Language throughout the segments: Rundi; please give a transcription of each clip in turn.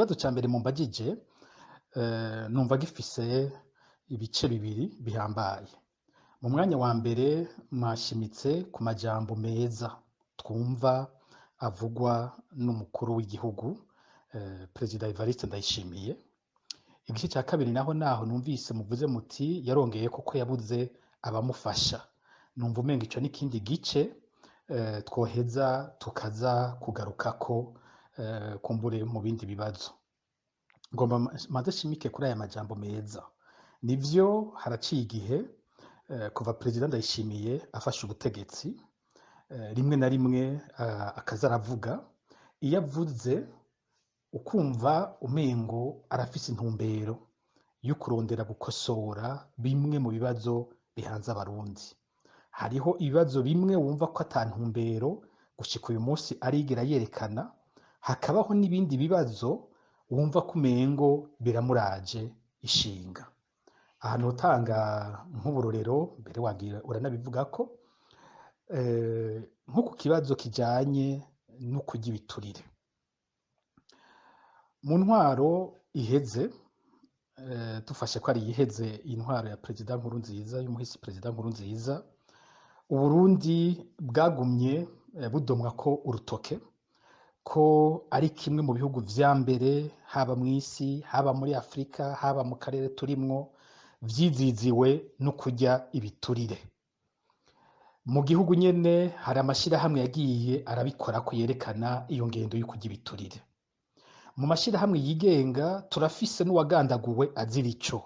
Ikibazo ca mbere mumbajije, numva gifise ibice bibiri bihambaye. Mu mwanya wa mbere mwashimitse ku majambo meza twumva avugwa n'umukuru w'igihugu, Perezida Evariste Ndayishimiye. Igice cya kabiri naho numvise muvuze muti yarongeye kuko yabuze abamufasha. Numva umenga ico n'ikindi gice twoheza tukaza kugarukako kumbure mu bindi bibazo. Ngomba manze nshimike kuri aya majambo meza. Nivyo, haraciye igihe kuva Perezida Ndayishimiye afashe ubutegetsi, rimwe na rimwe akaza aravuga. Iyo avuze ukumva umengo arafise intumbero yo kurondera gukosora bimwe mu bibazo bihanze Abarundi. Hariho ibibazo bimwe wumva ko ata ntumbero gushika uyu munsi arigera yerekana, hakabaho n'ibindi bibazo wumva ko umengo biramuraje ishinga. Aha notanga nk'uburorero, mbere wagira uranabivuga ko nko ku kibazo kijanye no kurya ibiturire. Mu ntwaro iheze, dufashe ko ari iheze, intwaro ya Perezida Nkurunziza, y'umuhisi Perezida Nkurunziza, Uburundi bwagumye budomwa ko urutoke ko ari kimwe mu bihugu vya mbere, haba mw'isi, haba muri Afrika, haba mu karere turimwo, vyiziziwe no kurya ibiturire. Mu gihugu nyene hari amashirahamwe yagiye arabikora ko yerekana iyo ngendo yo kurya ibiturire. Mu mashirahamwe yigenga turafise n'uwagandaguwe azira ico,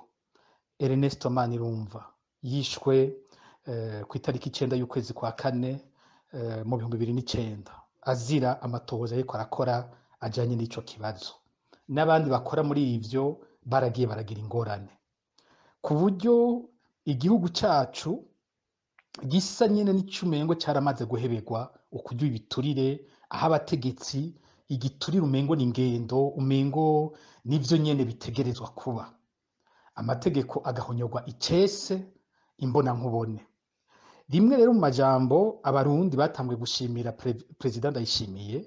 Ernesto Manirumva, yishwe ku itariki 9 y'ukwezi kwa kane mu 2009, azira amatohoza ariko arakora ajanye n'ico kibazo. N'abandi bakora muri ivyo baragiye baragira ingorane, ku buryo igihugu cacu gisa nyene n'icumengo caramaze guheberwa ukurya ibiturire, aho abategetsi igiturire umengo ni ingendo, umengo nivyo nyene bitegerezwa kuba, amategeko agahonyorwa icese imbonankubone. Rimwe rero mu majambo Abarundi batanguye gushimira Perezida Ndayishimiye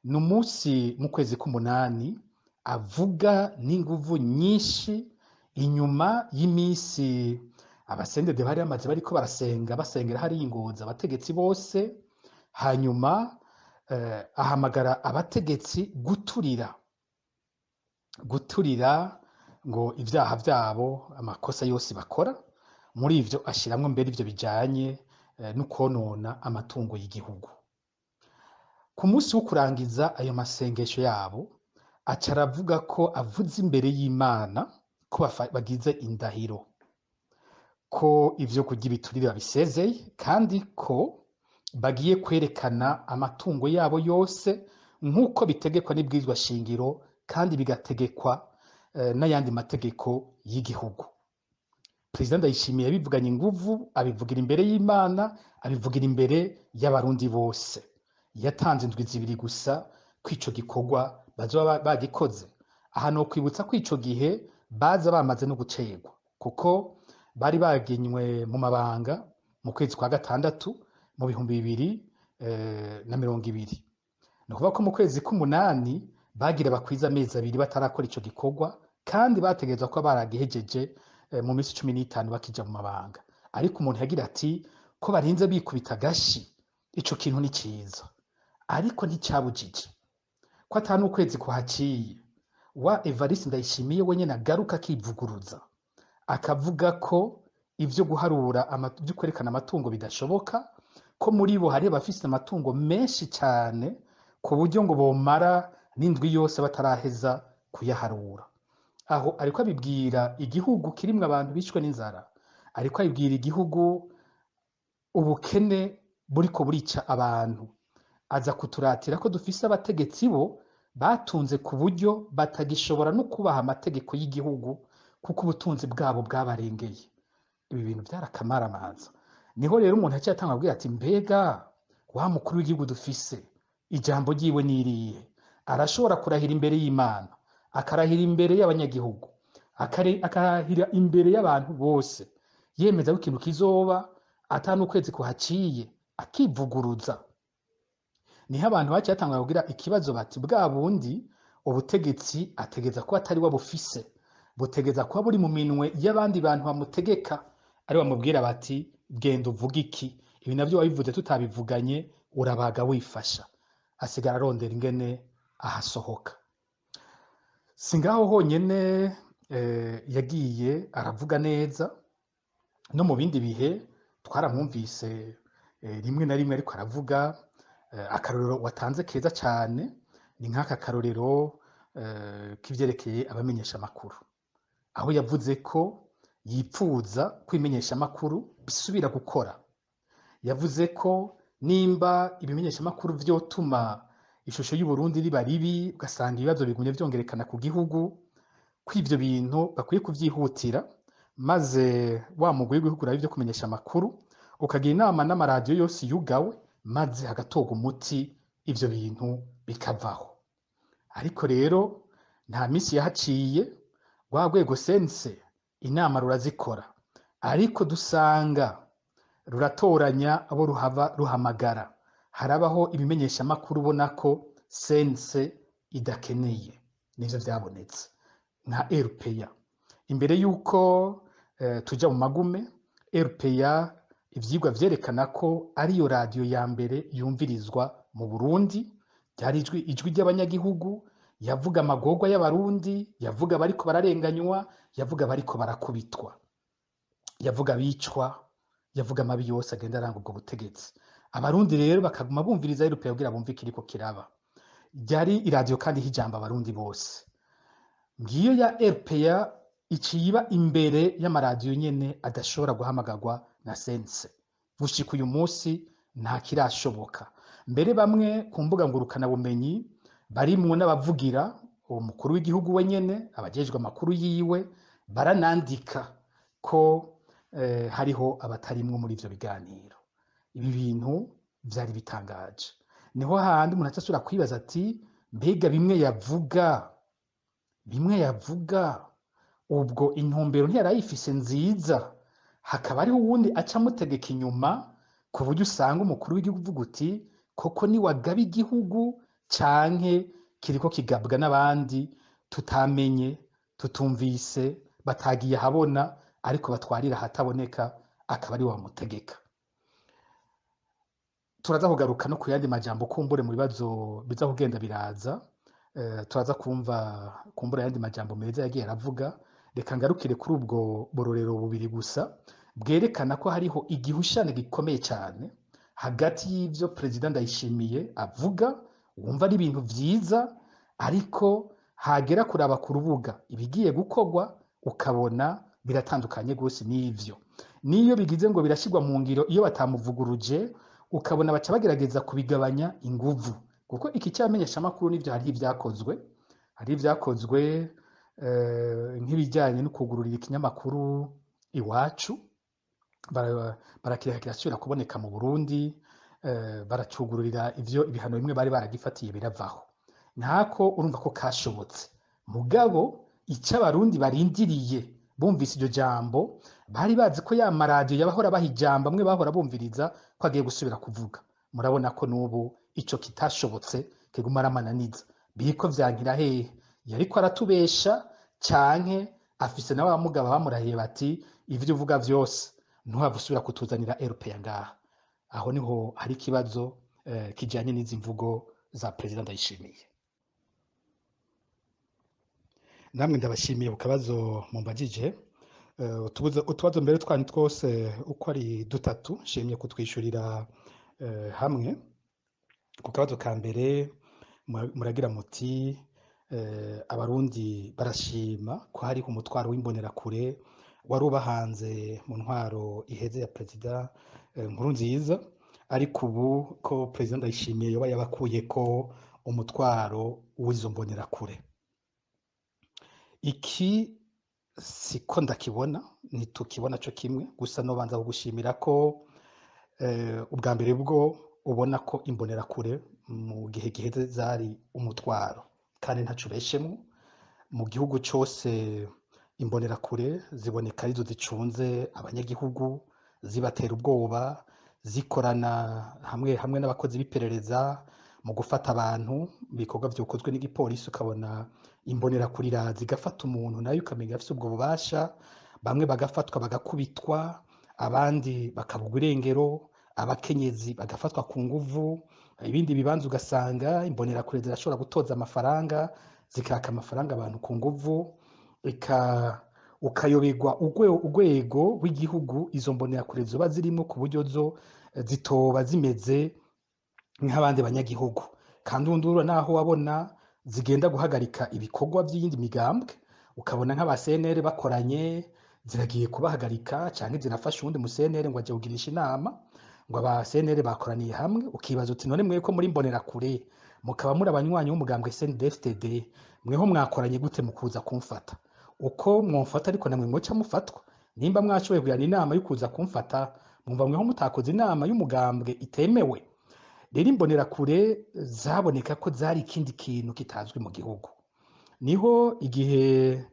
ni umunsi mu kwezi k'umunani avuga n'inguvu nyinshi, inyuma y'iminsi abasendede bari bamaze bariko barasenga, basengera hariya ingoza abategetsi bose, hanyuma ahamagara abategetsi guturira ngo ivyaha vyabo, amakosa yose bakora. Muri ivyo ashiramwo mbere ivyo bijanye no kwonona amatungo y'igihugu. Ku munsi wo kurangiza ayo masengesho yabo, aca aravuga ko avuze imbere y'Imana ko bagize indahiro ko ivyo kurya ibiturire babisezeye, kandi ko bagiye kwerekana amatungo yabo yose nk'uko bitegekwa n'ibwirizwa shingiro, kandi bigategekwa n'ayandi mategeko y'igihugu. Perezida Ndayishimiye yabivuganye inguvu, abivugira imbere y'Imana, abivugira imbere y'Abarundi bose. Yatanze indwi 2 gusa ko ico gikorwa bazoba bagikoze. Aha no kwibutsa ko ico gihe baza bamaze no gucerwa, kuko bari bagenywe mu mabanga mu kwezi kwa gatandatu mu 2020. Ni ukuvuga ko mu kwezi k'umunani bagira bakwiza amezi 2 batarakora ico gikorwa, kandi bategerezwa kuba baragihejeje mu minsi 15 bakija mu mabanga. Ariko umuntu yagira ati ko barinze bikubita agashi, ico kintu ni ciza, ariko nticabujije ko ata n'ukwezi kuhaciye wa Evariste Ndayishimiye wenyene agaruka akivuguruza, akavuga ko ivyo guharura, ivyo kwerekana amatungo bidashoboka, ko muri bo hari abafise amatungo menshi cane ku buryo ngo bomara n'indwi yose bataraheza kuyaharura. Aho ariko abibwira igihugu kirimwo abantu bishwe n'inzara, ariko abibwira igihugu ubukene buriko burica abantu. Aza kuturatira ko dufise abategetsi bo batunze ku buryo batagishobora no kubaha amategeko y'igihugu, kuko ubutunzi bwabo bwabarengeye. Ibi bintu byarakamaramaza. Niho rero umuntu yaciye atanga abwira ati: mbega wa mukuru w'igihugu dufise, ijambo ryiwe niriye? Arashobora kurahira imbere y'Imana, akarahira imbere y'abanyagihugu, akarahira imbere y'abantu bose, yemeza ko ikintu kizoba, ata n'ukwezi kuhaciye akivuguruza. Niho abantu baciye batangura kugira ikibazo bati: bwa bundi Ubutegetsi ategeza kuba atari we bufise, butegeza kuba buri mu minwe y'abandi bantu bamutegeka, ari bamubwira bati genda uvuge iki, ibi navyo wabivuze tutabivuganye, urabaga wifasha. Asigara arondera ingene ahasohoka. Si ngaho honyene yagiye aravuga neza, no mu bindi bihe twaramwumvise rimwe na rimwe ariko aravuga. Akarorero watanze keza cane ni nk'aka karorero k'ivyerekeye abamenyesha amakuru, aho yavuze ko yipfuza ko ibimenyeshamakuru bisubira gukora. Yavuze ko nimba ibimenyeshamakuru vyotuma ishusho y'Uburundi riba ribi, ugasanga ibibazo bigumye vyongerekana ku gihugu, ko ivyo bintu bakwiye kuvyihutira, maze wa mugwi w'igihugu uraba ivyo kumenyesha amakuru ukagira inama n'amaradiyo yose yugawe, maze hagatorwa umuti ivyo bintu bikavaho. Ariko rero nta minsi yahaciye, rwa rwego sense inama rurazikora, ariko dusanga ruratoranya abo ruhava ruhamagara. Harabaho ibimenyeshamakuru ubona ko sense idakeneye, nivyo vyabonetse nka RPA. Imbere yuko tuja mu magume, RPA ivyigwa vyerekana ko ariyo radiyo ya mbere yumvirizwa mu Burundi. Ryari ijwi ry'abanyagihugu, yavuga amagorwa y'Abarundi, yavuga abariko bararenganywa, yavuga abariko barakubitwa, yavuga abicwa, yavuga amabi yose agenda aranga ubwo butegetsi. Abarundi rero bakaguma bumviriza RPA kugira bumve ikiriko kiraba. Ryari iradiyo kandi hijamba Abarundi bose. Ngiyo ya RPA iciba imbere y'amaradiyo nyene adashobora guhamagarwa na sense. Gushika uyu munsi nta kirashoboka. Mbere bamwe ku mbuga ngurukana bumenyi barimwo n'abavugira uwo mukuru w'igihugu we nyene, abajejwe amakuru yiwe, baranandika ko hariho abatarimwo muri ivyo biganiro. Ibi bintu vyari bitangaje. Niho hahandi umuntu aca asubira kwibaza ati mbega bimwe yavuga ubwo intumbero ntiyarayifise nziza, hakaba hariho uwundi aca amutegeka inyuma, ku buryo usanga umukuru w'igihugu uvuga uti koko ni wagaba igihugu canke kiriko kigabwa n'abandi tutamenye, tutumvise, batagiye ahabona, ariko batwarira ahataboneka, akaba ari wamutegeka. Turaza kugaruka no ku yandi majambo kumbure mu bibazo biza kugenda biraza. Turaza kumva kumbura ayandi majambo meza yagiye aravuga. Reka ngarukire kuri ubwo bororero bubiri gusa bwerekana ko hariho igihushane gikomeye cyane hagati y'ivyo Perezida Ndayishimiye avuga, wumva ari ibintu vyiza, ariko hagera kuraba ku rubuga ibigiye gukorwa ukabona biratandukanye gose n'ivyo. Niyo bigize ngo birashirwa mu ngiro, iyo batamuvuguruje ukabona baca bagerageza kubigabanya inguvu, kuko iki cyamenyeshamakuru n'ivyo hari ibyakozwe, hari ibyakozwe nk'ibijyanye no kugururira ikinyamakuru Iwacu, barakireka kirasubira kuboneka mu Burundi, baracugururira ivyo ibihano bimwe bari baragifatiye biravaho. Ntako urumva ko kashobotse. Mugabo icyo Abarundi barindiriye bumvise iryo jambo, bari bazi ko ya maradiyo yabahora baha ijambo amwe bahora bumviriza ko agiye gusubira kuvuga. Murabona ko n'ubu ico kitashobotse, kiguma aramananiza. Biriko vyankira hehe? Yariko aratubesha canke afise nawe abamugaba bamurahiye bati ivyo uvuga vyose ntuhave usubira kutuzanira RPA ngaha. Aho niho hari ikibazo kijanye n'izi mvugo za Perezida Ndayishimiye. Namwe ndabashimiye ku kabazo mumbajije. Utubazo mbere twanyu twose uko ari dutatu nshimye kutwishurira hamwe. Ku kabazo ka mbere muragira muti Abarundi barashima ko hariho umutwaro w'imbonerakure wari ubahanze mu ntwaro iheze ya Perezida Nkurunziza, ariko ubu ko Perezida Ndayishimiye yoba yabakuyeko umutwaro w'izo mbonerakure. Iki siko ndakibona, ntitukibona co kimwe. Gusa nobanza kugushimira ko ubwa mbere bwo ubona ko imbonerakure mu gihe giheze zari umutwaro, kandi ntaco ubeshemwo. Mu gihugu cose imbonerakure ziboneka arizo zicunze abanyagihugu, zibatera ubwoba, zikorana hamwe hamwe n'abakozi b'iperereza mu gufata abantu, ibikorwa vyokozwe n'igipolisi, ukabona imbonerakure iraza igafata umuntu nayo ukamenya afise ubwo bubasha, bamwe bagafatwa bagakubitwa, abandi bakabugwa irengero, abakenyezi bagafatwa ku nguvu, ibindi bibanza ugasanga imbonerakure zirashobora gutoza amafaranga, zikaka amafaranga abantu ku nguvu, eka ukayoberwa urwego rw'igihugu izo mbonerakure zoba zirimwo, ku buryo zo zitoba zimeze nk'abandi banyagihugu. Kandi undura naho wabona zigenda guhagarika ibikorwa by'iyindi migambwe, ukabona nk'aba CNL bakoranye ziragiye kubahagarika, canke zirafasha uwundi mu CNL ngo aje kugirisha inama, ngo aba CNL bakoraniye hamwe, ukibaza uti none mwe ko muri mbonerakure mukaba muri abanywanyi b'umugambwe CNDD-FDD, mweho mwakoranye gute mu kuza kumfata? Uko mwomfata ariko namwe mwoca mufatwa. Nimba mwashoboye kugirana inama yo kuza kumfata, mwumva mweho mutakoze inama y'umugambwe itemewe? Rero imbonerakure zaboneka ko zari ikindi kintu kitazwi mu gihugu. Niho igihe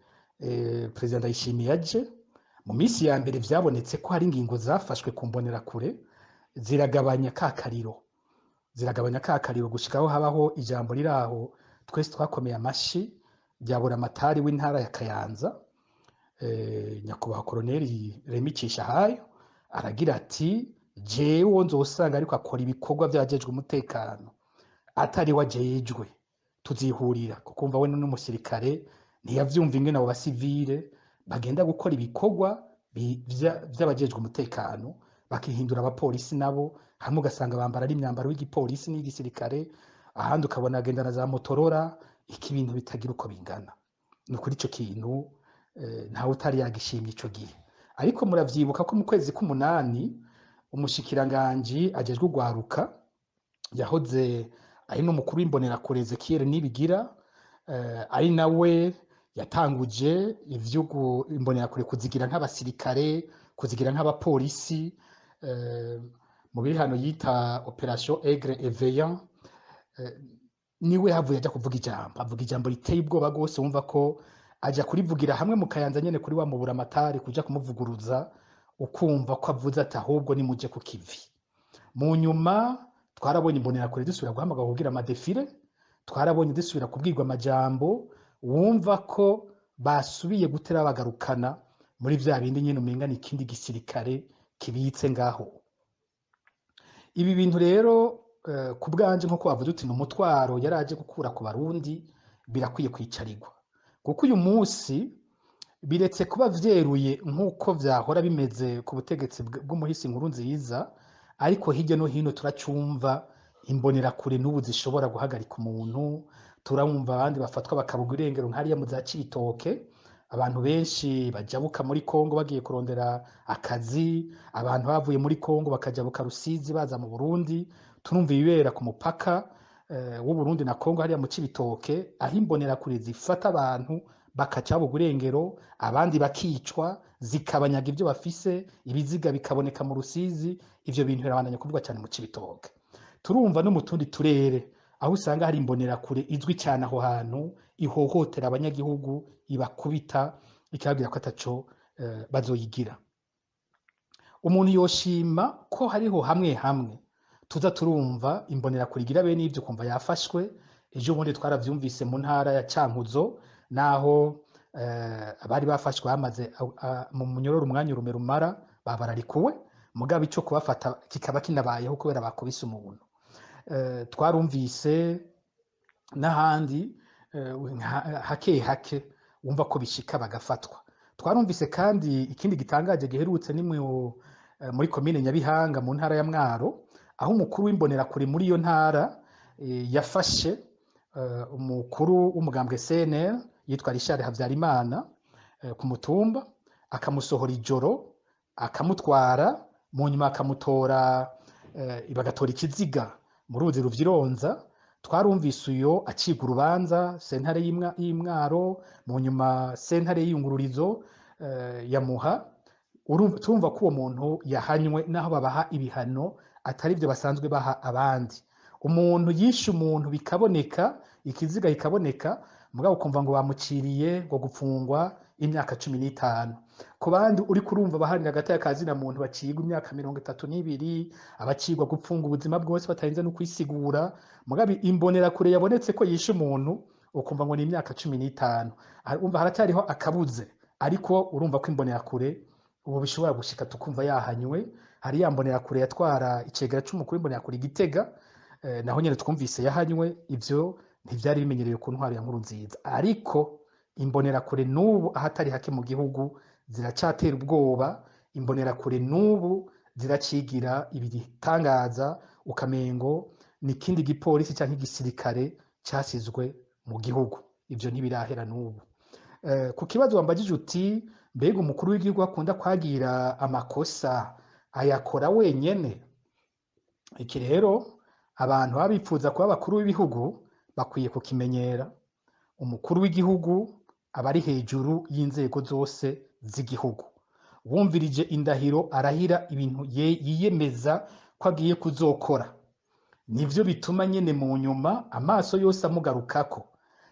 Perezida Ndayishimiye aje, mu minsi ya mbere vyabonetse ko hari ingingo zafashwe ku mbonerakure ziragabanya ka kariro, ziragabanya ka kariro gushikaho habaho ijambo riraho twese twakomeye amashi rya Buramatari w'intara ya Kayanza, nyakubahwa Koloneli Remy Cishahayo, aragira ati jewe nzosanga ariko akora ibikorwa vyajejwe umutekano atari wajejwe, tuzihurira. Kuko umva we n'umusirikare ntiyavyumva ingene abo basivile bagenda gukora ibikorwa vy'abajejwe umutekano, bakihindura abapolisi nabo, hamwe ugasanga bambara ari imyambaro y'igipolisi n'igisirikare, ahandi ukabona agenda na za motorora, iki bintu bitagira uko bingana. Ni ukuri ico kintu ntawe utari yagishimye ico gihe. Ariko muravyibuka ko mu kwezi k'umunani umushikiranganji ajejwe urwaruka yahoze ari n'umukuru w'imbonerakure Ezekiel Nibigira, ari nawe yatanguje ivy'ugu imbonerakure kuzigira nk'abasirikare, kuzigira nk'abapolisi, mu biri hano yita Operation Aigle Eveillant, niwe havuye aja kuvuga ijambo, avuga ijambo riteye ubwoba rwose, wumva ko aja kurivugira hamwe mu Kayanza nyene kuri wa Muburamatari kuja kumuvuguruza, ukumva ko avuze ati ahubwo nimuje ku kivi. Mu nyuma twarabonye imbonerakure dusubira guhamagara kugira amadefile, twarabonye dusubira kubwirwa amajambo, wumva ko basubiye gutera bagarukana muri vya bindi nyene umenga ni ikindi gisirikare kibitse ngaho. Ibi bintu rero ku bwanje nko bavuze uti ni umutwaro yaraje gukura ku Barundi, birakwiye kwicarirwa, kuko uyu munsi biretse kuba vyeruye nk'uko vyahora bimeze ku butegetsi bw'umuhisi Nkurunziza, ariko hirya no hino turacumva imbonerakure n'ubu zishobora guhagarika umuntu, turumva abandi bafatwa bakabugwa irengero nk'hariya mu za Cibitoke, abantu benshi bajabuka muri Kongo bagiye kurondera akazi, abantu bavuye muri Kongo bakajabuka Rusizi baza mu Burundi, turumva ibibera ku mupaka w'u Burundi na Kongo hariya mu Cibitoke, aho imbonerakure zifata abantu bakaca babugwa irengero, abandi bakicwa, zikabanyaga ivyo bafise, ibiziga bikaboneka mu Rusizi. Ivyo bintu birabandanya kuvugwa cyane mu Cibitoke. Turumva no mu tundi turere aho usanga hari imbonerakure izwi cyane aho hantu, ihohotera abanyagihugu, ibakubita, ikababwira ko ataco bazoyigira. Umuntu yoshima ko hariho hamwe hamwe tuza turumva imbonerakure igira bene ivyo, kumva yafashwe. Ejo bundi twaravyumvise mu ntara ya Cankuzo, naho abari bafashwe bamaze mu munyororo umwanya urume rumara babararikuwe, mugabo ico kubafata kikaba kinabayeho kubera bakubise umuntu. Twarumvise n'ahandi hake hake wumva ko bishika bagafatwa. Twarumvise kandi ikindi gitangaje giherutse ni muri komine Nyabihanga mu ntara ya Mwaro, aho umukuru w'imbonerakure muri iyo ntara yafashe umukuru w'umugambwe CNL yitwa Richard Havyarimana ku mutumba, akamusohora ijoro, akamutwara, mu nyuma akamutora, bagatora ikiziga mu ruzi Ruvyironza. Twarumvise uyo acibwa urubanza sentare y'Imwaro, mu nyuma sentare y'Iyungururizo yamuha. Turumva ko uwo muntu yahanywe, naho babaha ibihano atari byo basanzwe baha abandi. Umuntu yishe umuntu bikaboneka, ikiziga kikaboneka, mugabo ukumva ngo bamuciriye ngo gupfungwa imyaka 15. Ku bandi uriko urumva baharanira agateka ka zina muntu bacigwa imyaka 32, abacigwa gupfunga ubuzima bwose batarinze no kwisigura, mugabe imbonerakure yabonetse ko yishe umuntu ukumva ngo ni imyaka 15. Urumva haracyariho akabuze, ariko urumva ko imbonerakure ubu bishobora gushika tukumva yahanywe. Hari ya mbonerakure yatwara icegera c'umukuru w'imbonerakure i Gitega, naho nyene twumvise yahanywe. Ivyo ntivyari bimenyerewe ku ntwaro ya Nkurunziza, ariko imbonerakure n'ubu ahatari hake mu gihugu ziracatera ubwoba. Imbonerakure n'ubu ziracigira ibitangaza, ukamengo ni ikindi gipolisi canke igisirikare casizwe mu gihugu. Ivyo ntibirahera n'ubu. Ku kibazo wambajije uti mbega umukuru w'igihugu akunda kwagira amakosa ayakora wenyene? Iki rero abantu baba bipfuza kuba abakuru b'ibihugu bakwiye kukimenyera. Umukuru w'igihugu aba ari hejuru y'inzego zose z'igihugu. Wumvirije indahiro arahira ibintu yiyemeza ko agiye kuzokora, nivyo bituma nyene mu nyuma amaso yose amugarukako.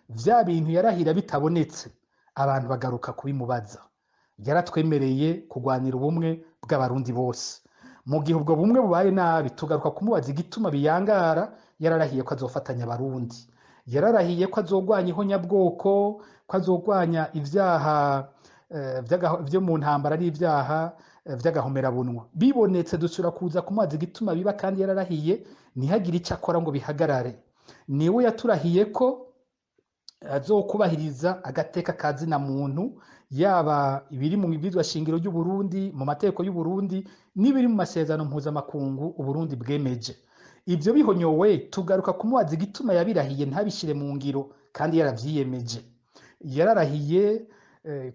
Vya bintu yarahira bitabonetse, abantu bagaruka kubimubaza. Yaratwemereye kurwanira ubumwe bw'abarundi bose. Mu gihe ubwo bumwe bubaye nabi, tugaruka kumubaza igituma biyangara. Yararahiye ko azofatanya abarundi, yararahiye ko azogwanya ihonyabwoko, ko azogwanya ivyaha vyo mu ntambara n'ivyaha vy'agahomerabunwa. Bibonetse dusubira kuza kumubaza igituma biba kandi yararahiye, ntihagire ico akora ngo bihagarare. Niwe yaturahiye ko azokubahiriza agateka ka zina muntu, yaba ibiri mu ibwirizwa shingiro ry'u Burundi, mu mategeko y'u Burundi, n'ibiri mu masezerano mpuzamakungu Uburundi bwemeje. Ivyo bihonyowe, tugaruka kumubaza igituma yabirahiye ntabishire mu ngiro kandi yaravyiyemeje. Yararahiye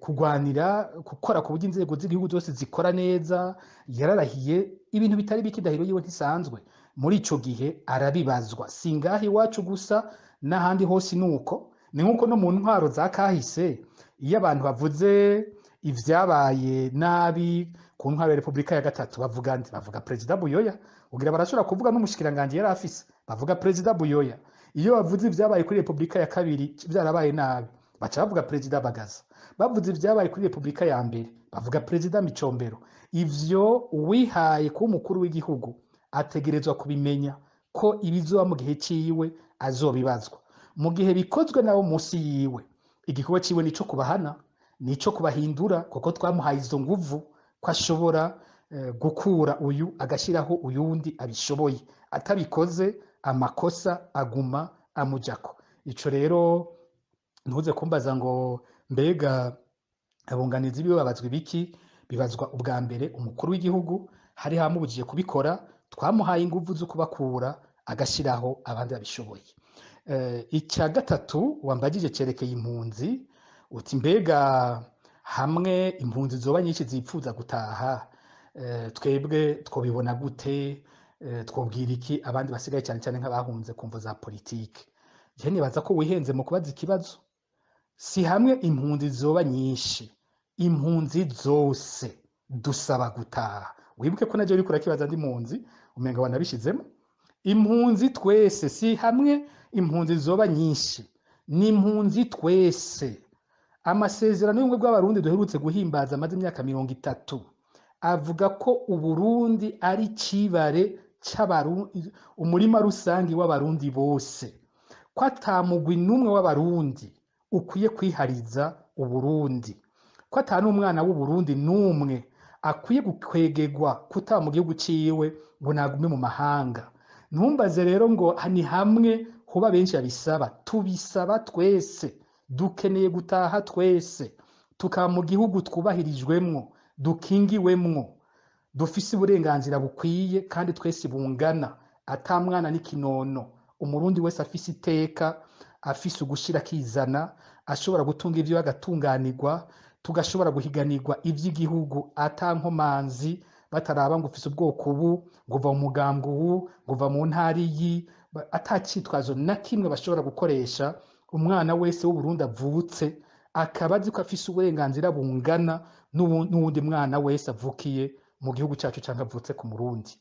kugwanira gukora ku buryo inzego z'igihugu zose zikora neza, yararahiye ibintu bitari bike. Indahiro yiwe ntisanzwe. Muri ico gihe arabibazwa. Si ngaha iwacu gusa, n'ahandi hose nuko. Ni nkuko no mu ntwaro za kahise, iyo abantu bavuze ivyabaye nabi ku ntwaro ya Repubulika ya gatatu, bavuga nde? Bavuga Perezida Buyoya. Ugira barashobora kuvuga n'umushikiranganji yari afise? Bavuga Perezida Buyoya. Iyo bavuze ivyabaye kuri Repubulika ya kabiri vyarabaye nabi, baca bavuga Perezida Bagaza. Bavuze ivyabaye kuri Repubulika ya mbere, bavuga Perezida Micombero. Ivyo uwihaye kuba umukuru w'igihugu ategerezwa kubimenya ko ibizoba mu gihe ciwe azobibazwa. Mu gihe bikozwe nabo munsi yiwe, igikorwa ciwe nico kubahana, nico kubahindura, kuko twamuhaye izo nguvu ko ashobora gukura uyu agashyiraho uyundi abishoboye. Atabikoze, amakosa aguma amujako. Ico rero ntuze kumbaza ngo mbega abunganizi biwe babazwa ibiki. Bibazwa ubwa mbere umukuru w'igihugu. Hari hamubujije kubikora, twamuhaye inguvu zo kubakura agashyiraho abandi babishoboye. Icya gatatu wambagije cerekeye impunzi, uti mbega hamwe impunzi zoba nyinshi zipfuza gutaha, twebwe twobibona gute? Twobwira iki abandi basigaye, cyane cyane nk'abahunze ku mvo za politike? Je nibaza ko wihenze mu kubaza ikibazo. Si hamwe impunzi zoba nyinshi, impunzi zose dusaba gutaha. Wibuke ko najye uriko urakibaza ndi mpunzi, umenga wanabishizemo. Impunzi twese, si hamwe impunzi zoba nyinshi, ni impunzi twese. Amasezerano y'ubumwe bw'abarundi duherutse guhimbaza amaze imyaka 30 avuga ko Uburundi ari cibare c'abarundi, umurima rusangi w'abarundi bose, ko ata mugwi n'umwe w'abarundi ukwiye kwihariza Uburundi, ko ata n'umwana w'Uburundi n'umwe akwiye gukwegegwa kutaba mu gihugu ciwe ngo nagume mu mahanga. Ntumbaze rero ngo ni hamwe hoba benshi babisaba. Tubisaba twese, dukeneye gutaha twese, tukaba mu gihugu twubahirijwemwo, dukingiwemwo, dufise uburenganzira bukwiye kandi twese bungana, ata mwana n'ikinono. Umurundi wese afise iteka, afise ugushira akizana, ashobora gutunga ivyo agatunganirwa, tugashobora guhiganirwa ivy'igihugu ata nkomanzi, bataraba ngo ufise ubwoko ubu, ngo uva mu mugambwe uwu, ngo uva mu ntara iyi, ata citwazo na kimwe bashobora gukoresha. Umwana wese w'Uburundi avutse akaba azi ko afise uburenganzira bungana n'uwundi mwana wese avukiye mu gihugu cyacu cyangwa avutse ku Murundi.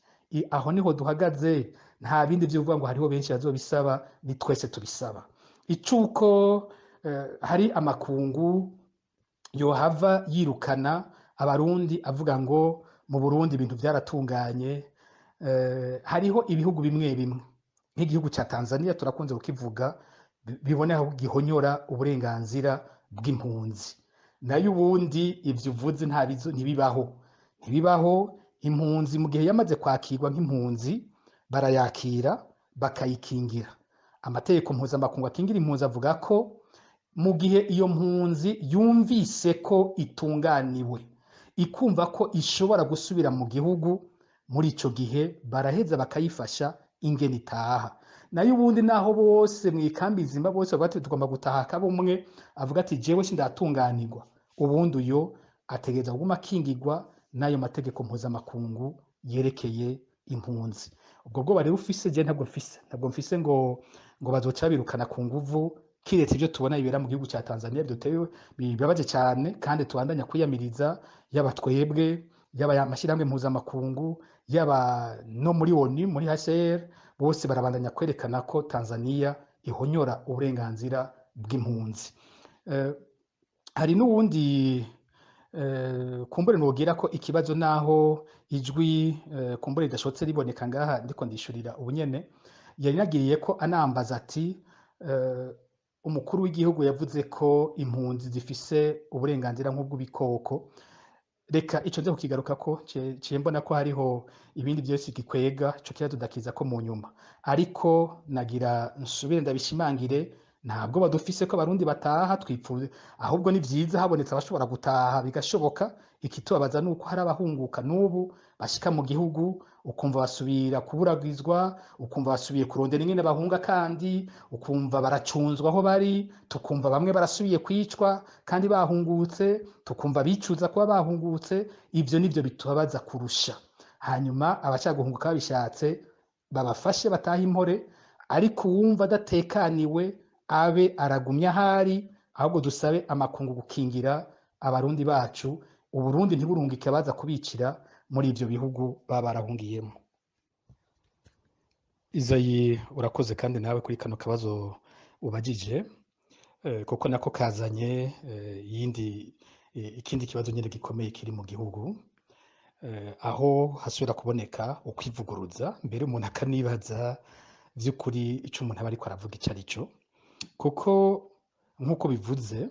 Aho niho duhagaze. Nta bindi byo kuvuga ngo hariho benshi bazobisaba, ni twese tubisaba. Icuko hari amakungu Yohava yirukana Abarundi avuga ngo mu Burundi ibintu vyaratunganye. Hariho ibihugu bimwe bimwe, nk'igihugu ca Tanzania turakunze kukivuga, biboneka ko gihonyora uburenganzira bw'impunzi. Nayo ubundi ivyo uvuze ntibibaho, ntibibaho. Impunzi mu gihe yamaze kwakirwa nk'impunzi, barayakira, bakayikingira. Amategeko mpuzamakungu akingira impunzi avuga ko mu gihe iyo mpunzi yumvise ko itunganiwe, ikumva ko ishobora gusubira mu gihugu, muri ico gihe baraheza bakayifasha ingene itaha. Nayo ubundi, naho bose mw'ikambi zimba bose bavuga ati tugomba gutaha, akaba umwe avuga ati jewe sindatunganirwa, ubundi uyo ategereza kuguma akingirwa n'ayo mategeko mpuzamakungu yerekeye impunzi. Ubwo bwoba rero ufise, je ntabwo mfise, ntabwo mfise ngo bazoca birukana ku nguvu, kiretse ibyo tubona bibera mu gihugu cya Tanzania bidutewe bibabaje cyane, kandi tubandanya kwiyamiriza, yaba twebwe, yaba amashyirahamwe mpuzamakungu, yaba no muri ONU, muri HCR, bose barabandanya kwerekana ko Tanzania ihonyora uburenganzira bw'impunzi. Hari n'uwundi kumbure nogira ko ikibazo, naho ijwi kumbure ridashotse riboneka ngaha ndiko ndishurira ubunyene, yari nagiriye ko anambaza ati umukuru w'igihugu yavuze ko impunzi zifise uburenganzira nk'ubw'ibikoko. Reka ico nze kukigaruka ko ciye mbona ko hariho ibindi byose gikwega ico kibazo, ndakiza ko mu nyuma. Ariko nagira nsubire ndabishimangire, ntabwo badufise ko Abarundi bataha twipfuze, ahubwo ni vyiza habonetse abashobora gutaha bigashoboka. Ikitubabaza nuko hari abahunguka n'ubu bashika mu gihugu, ukumva basubira kuburagizwa, ukumva basubiye kurondera ingene bahunga, kandi ukumva baracunzwa aho bari, tukumva bamwe barasubiye kwicwa kandi bahungutse, tukumva bicuza kuba bahungutse. Ivyo nivyo bitubabaza kurusha. Hanyuma abashaka guhunguka babishatse, babafashe batahe impore, ariko uwumva adatekaniwe abe aragumya ahari. Ahubwo dusabe amakungu gukingira Abarundi bacu, Uburundi ntiburungike baza kubicira muri ivyo bihugu baba barahungiyemo. Izayi, urakoze kandi nawe kuri kano kabazo ubajije, kuko nako kazanye yindi ikindi kibazo nyine gikomeye kiri mu gihugu, aho hasubira kuboneka ukwivuguruza, mbere umuntu akanibaza vy'ukuri ico umuntu aba ariko aravuga ico ari cyo. Kuko nk'uko bivuze,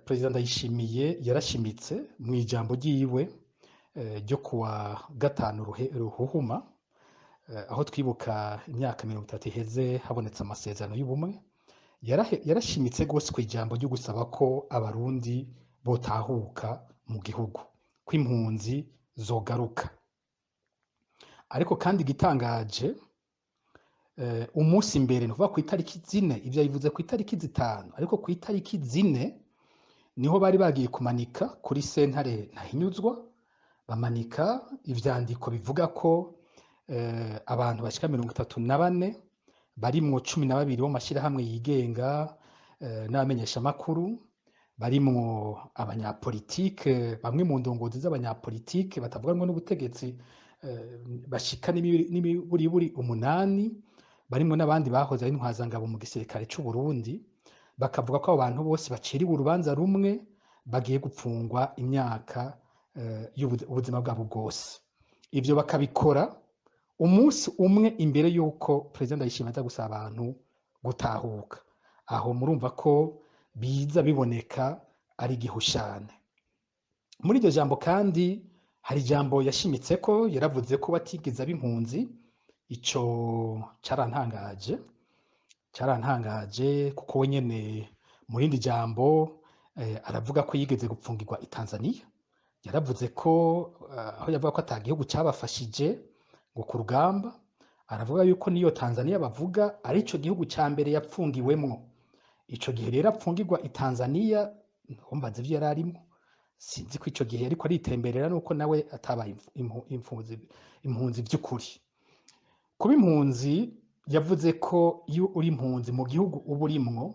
Perezida Ndayishimiye yarashimitse mu ijambo ryiwe ryo kuwa gatanu Ruhuhuma, aho twibuka imyaka 30 iheze habonetse amasezerano y'ubumwe, yarashimitse rwose ku ijambo ryo gusaba ko Abarundi botahuka mu gihugu, ko impunzi zogaruka. Ariko kandi igitangaje, umunsi imbere, ni ukuvuga ku itariki 4, ivyo yabivuze ku itariki 5, ariko ku itariki 4 niho bari bagiye kumanika kuri sentare Ntahinyuzwa, bamanika ivyandiko bivuga ko abantu bashika 34, barimwo 12 bo mu mashirahamwe yigenga n'abamenyeshamakuru, barimwo abanyapolitike, bamwe mu ndongozi z'abanyapolitike batavuga rumwe n'ubutegetsi, bashika n'imiburiburi 8, barimwo n'abandi bahoze ari intwazangabo mu gisirikare c'u Burundi, bakavuga ko abo bantu bose baciriwe urubanza rumwe, bagiye gupfungwa imyaka y'ubuzima bwabo bwose. Ivyo bakabikora umunsi umwe imbere y'uko Perezida Ndayishimiye aza gusaba abantu gutahuka. Aho murumva ko biza biboneka ari igihushane. Muri iryo jambo kandi hari ijambo yashimitse ko yaravuze ko batigeze ab'impunzi. Ico carantangaje, carantangaje, kuko we nyene mu rindi jambo aravuga ko yigeze gupfungirwa i Tanzania. Yaravuze ko aho yavuga ko ata gihugu cabafashije ngo ku rugamba, aravuga yuko niyo Tanzania bavuga ari ico gihugu ca mbere yapfungiwemwo. Ico gihe rero apfungirwa i Tanzania, ntumbaze ivyo yari arimwo, sinzi ko ico gihe ariko aritemberera, nuko nawe atabaye impunzi vy'ukuri. Kuba impunzi, yavuze ko iyo uri impunzi mu gihugu uba urimwo,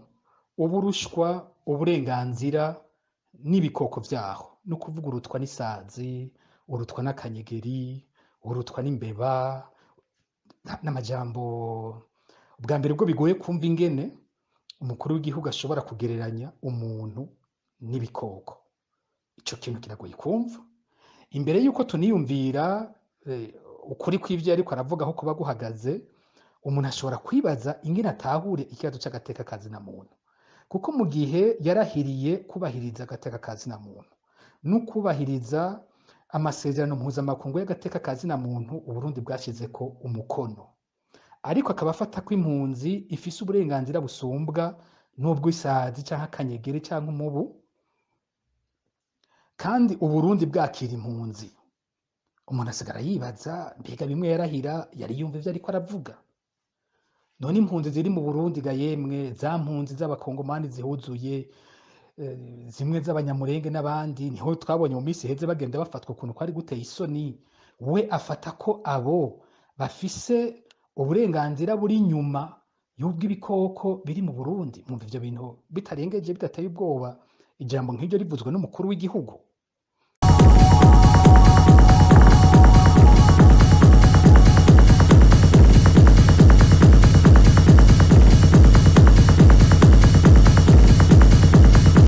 uba urushwa uburenganzira n'ibikoko vyaho, ni ukuvuga urutwa n'isazi, urutwa n'akanyegeri, urutwa n'imbeba, n'amajambo bwa mbere ubwo bigoye kumva ingene umukuru w'igihugu ashobora kugereranya umuntu n'ibikoko. Ico kintu kiragoye kumva. Imbere yuko tuniyumvira ukuri kw'ivyo ariko aravuga aho kuba guhagaze, umuntu ashobora kwibaza ingene atahure ikibazo c'agateka ka zina muntu, kuko mu gihe yarahiriye kubahiriza agateka ka zina muntu no kubahiriza amasezerano mpuzamakungu y'agateka ka zina muntu Uburundi bwashizeko umukono, ariko akaba afata ko impunzi ifise uburenganzira busumbwa n'ubw'isazi canke akanyegeri canke umubu, kandi Uburundi bwakira impunzi, umuntu asigara yibaza mbega bimwe yarahira yari yumva ivyo ariko aravuga. None impunzi ziri mu Burundi ga yemwe, za mpunzi z'abakongomani zihuzuye, zimwe z'abanyamurenge n'abandi, niho twabonye mu minsi iheze bagenda bafatwa ukuntu kwari guteye isoni. We afata ko abo bafise uburenganzira buri inyuma y'ubw'ibikoko biri mu Burundi. Mwumva ivyo bintu bitarengeje, bidateye ubwoba, ijambo nk'iryo rivuzwe n'umukuru w'igihugu?